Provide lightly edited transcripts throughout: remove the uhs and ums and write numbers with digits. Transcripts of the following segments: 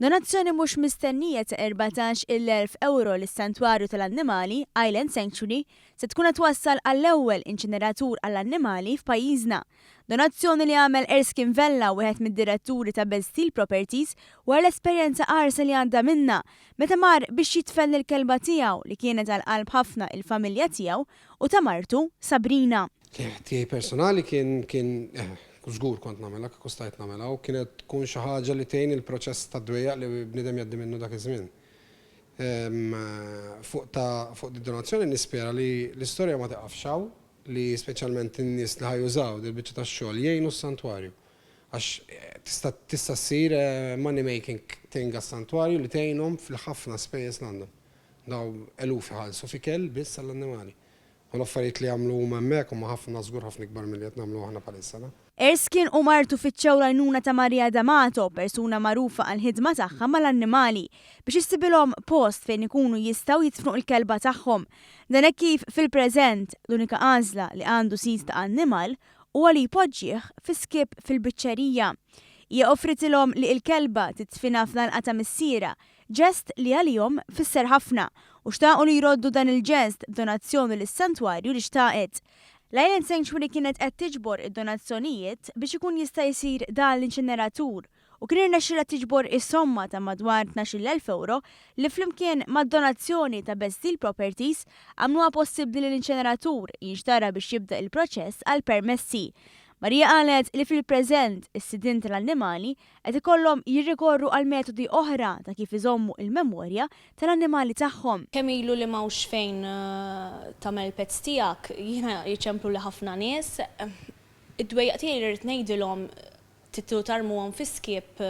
Donazzjoni mhux mistennija ta' 14,000 ewro lis-Santwarju tal-Annimali, Island Sanctuary, se tkun qed twassal għall-ewwel inċineratur għall-annimali f'pajjiżna. Donazzjoni li għamel Erskine Vella, wieħed mid-diretturi ta' Best Steel Properties, wara l-esperjenza qarsa li għadda minnha meta mar biex jidfen lill-kelba tiegħu li kienet għal qalb ħafna il-familja tiegħu u ta' martu Sabrina. Tiegħi personali kien kien żgur kont nagħmilha kieku stajt nagħmilha u kienet tkun xi ħaġa li tgħin il-proċess tad-dwejjaq li bniedem jgħaddi minnu dak iż-żmien. Fuq ta' fuq di-donazzjoni nispera li l-istorja ma tiqafx hawn, li speċjalment in-nies li ħa jużaw dil-biċċa tax-xogħol jgħinu s-santwarju. Għax tista' tista' ssir money making thing għas-santwarju li tgħinhom fil-ħafna spejjeż li għandhom. Dawn eluf iħallsu f'ikel biss għall-annimali. U l-affarijiet li jagħmlu huma hemmhekk huma ħafna żgur ħafna ikbar milli qed nagħmlu aħna bħalissa. Na. Erskine u martu fittxew l-għajnuna ta' Maria D'Amato, persuna magħrufa għall-ħidma tagħha mal-annimali, biex issibilhom post fejn ikunu jistgħu jidfnu l-kelba tagħhom. Dan hekk kif fil-preżent, l-unika għażla li għandu sid ta' annimal huwa li jpoġġih fi skip fil-biċċerija. Hija offritilhom li l-kelba tidfinha fl-għalqa ta' missierha, Ġest li għalihom fisser ħafna u xtaqu li jroddu dan il-ġest b'donazzjoni lis-santwarju li xtaqet. L-Island Sanctuary kienet qed tiġbor id-donazzjonijiet biex ikun jista' jsir dan l-inċineratur u kien irnexxielha tiġbor is-somma ta' madwar 12,000 ewro li flimkien mad-donazzjoni ta' Best Deal Properties għamluha possibbli li l-inċineratur jinxtara biex jibda il-proċess għall-permessi. Maria qalet li fil-preżent is-sidien tal-annimali qed ikollhom jirrikorru għal metodi oħra ta' kif iżommu l-memorja tal-annimali tagħhom. Kemm ilu li m'hawnx fejn tagħmel il-pets tiegħek, jiena jċempluli ħafna nies. Id-dwejjaq tiegħi li rrid ngħidilhom titlu tarmuhom fi skipp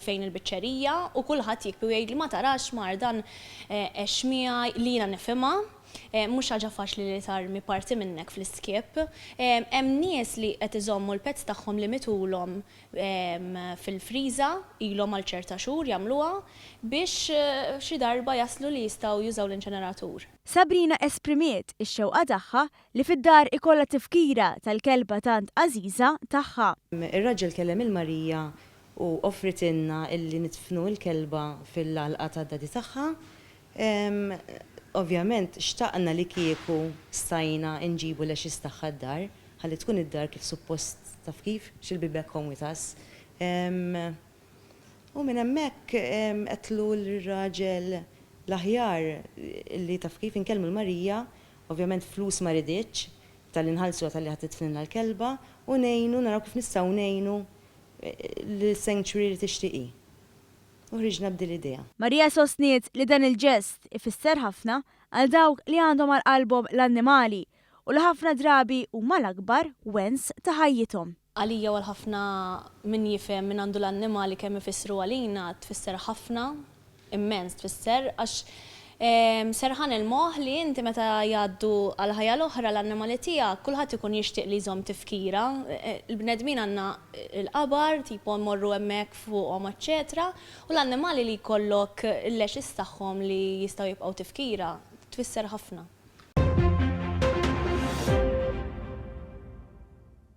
fejn il-biċċerija u kulħadd jikbi u jgħidli ma tarax mar dan għex miegħi li jiena nifhimha. Mhux ħaġa faċli li tarmi parti minnek fl-iskipp. Hemm nies li qed iżommu l-pets tagħhom li mitulhom fil-friża, ilhom għal ċerta xhur jagħmluha, biex xi darba jaslu li jistgħu jużaw l-inċeneratur. Sabrina esprimiet ix-xewqa tagħha li fid-dar ikollha tifkira tal-kelba tant għażiża tagħha. Ir-raġel kellem 'il Marija u offritilna illi nidfnu l-kelba fil-għalqa tad-daddy tagħha. Ovvjament xtaqna li kieku stajna nġibu l-ashes tagħha d-dar, ħalli tkun id-dar kif suppost taf kif, she'll be back home with us. U minn hemmhekk għedtlu lir-raġel l-aħjar li taf kif inkellmu 'l Marija, ovvjament flus ma riditx, talli nħallsuha talli ħa tidfnilna l-kelba u ngħinu naraw kif nistgħu ngħinu lis-sanctuary li tixtieq hi. U ħriġna b'din l-idea. Maria sostniet li dan il-ġest ifisser ħafna għal dawk li għandhom għal qalbhom l-annimali u li ħafna drabi huma l-akbar wens ta' ħajjithom. Għalija u għal ħafna min jifhem min għandu l-annimali kemm ifissru għalina tfisser ħafna, immens tfisser għax serħan il-moħħ li inti meta jgħaddu għall-ħajja l-oħra l-annimali tiegħek kulħadd ikun jixtieq li jżomm tifkira. Il-bnedmin għandna l-qabar, tipo mmorru hemmhekk fuqhom eċċetera, u l-annimali li jkollok l-ashes tagħhom li jistgħu jibqgħu tifkira tfisser ħafna.